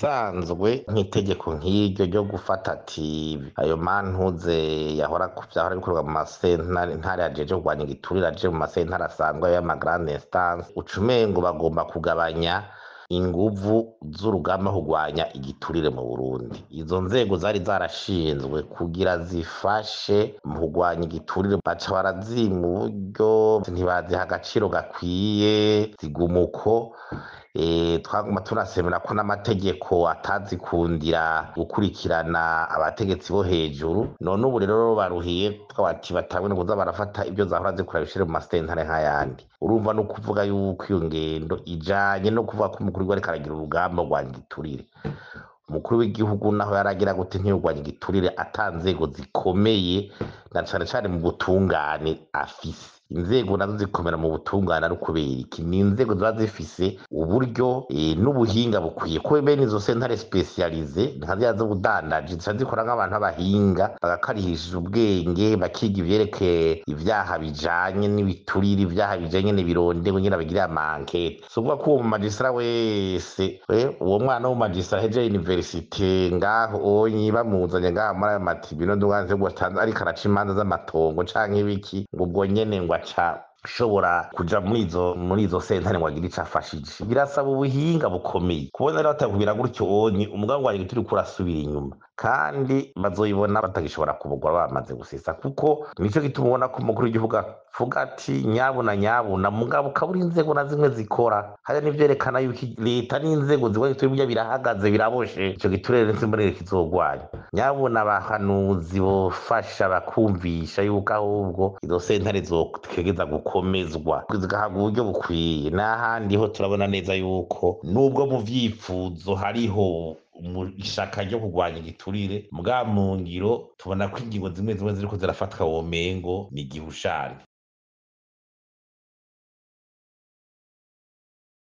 Bisanzwe nk'itegeko nk'iryo ryo gufata ati ayo mantuze yahora vyahora bikorwa mu masentare ntare ajeje kurwanya igiturire aje mu masentare asanzwe y'ama grande instance, ucumengo bagomba kugabanya inguvu z'urugamba kurwanya igiturire mu Burundi. Izo nzego zari zarashinzwe kugira zifashe mu kurwanya igiturire, baca barazima uburyo, ntibaziha agaciro gakwiye, ziguma uko. Twaguma tunasemera ko n'amategeko atazikundira gukurikirana abategetsi bo hejuru. None ubu rero baruhiye twabati batangwe no kuza barafata ibyo zahora zikora bishire mu masentare nk'ayandi. Urumva no kuvuga yuko iyo ngendo ijanye no kuvuga ko umukuru w'igihugu ariko aragira urugamba rwa igiturire. Umukuru w'igihugu naho yaragira gute ntiyurwanya igiturire ata nzego zikomeye na cane cane mu butungane afise. Inzego nazo zikomera mu butungane ari ukubera iki? Ni inzego ziba zifise uburyo n'ubuhinga bukwiye, kuko bene izo sentare spécialisées nka ziriya z'ubudandaji zica zikora nk'abantu b'abahinga, bagakarihisha ubwenge, bakiga ivyerekeye ivyaha bijanye n'ibiturire, ivyaha bijanye n'ibirondewe nyene bagirira ama enquêtes. Si ukuvuga ko uwo mu magistrat wese, uwo mwana w'umu magistrat ahejeje université ngaho onyi bamuzanye ngaha muri ayo ma tribunaux nduganze ngo ariko araca imanza z'amatongo canke ibiki, ngo ubwo nyene ngo aca ushobora kuja muri izo sentare ngo agire ico afashije. Birasaba ubuhinga bukomeye. Kubona rero batakubwira gutyo onye umugambi wanjye turiko urasubira inyuma, kandi bazoyibona batagishobora kubugwa bamaze gusesa, kuko nico gituma ubona ko umukuru w'igihugu avuga ati nyabuna nyabuna, mugabo ukabura inzego na zimwe zikora hariya, nivyerekana yuko leta n'inzego zikora igiturire burya birahagaze, biraboshe. Ico giturire nsimbonere kizogwanya. Nyabuna abahanuzi bofasha bakumvisha yuko ahubwo izo sentare zotegeza gukomezwa, zigahabwa uburyo bukwiye. N'ahandi ho turabona neza yuko nubwo mu vyifuzo hariho ishaka ryo kurwanya igiturire, muga mu ngiro tubona ko ingingo zimwe zimwe ziriko zirafatwa womengo ni igihushane.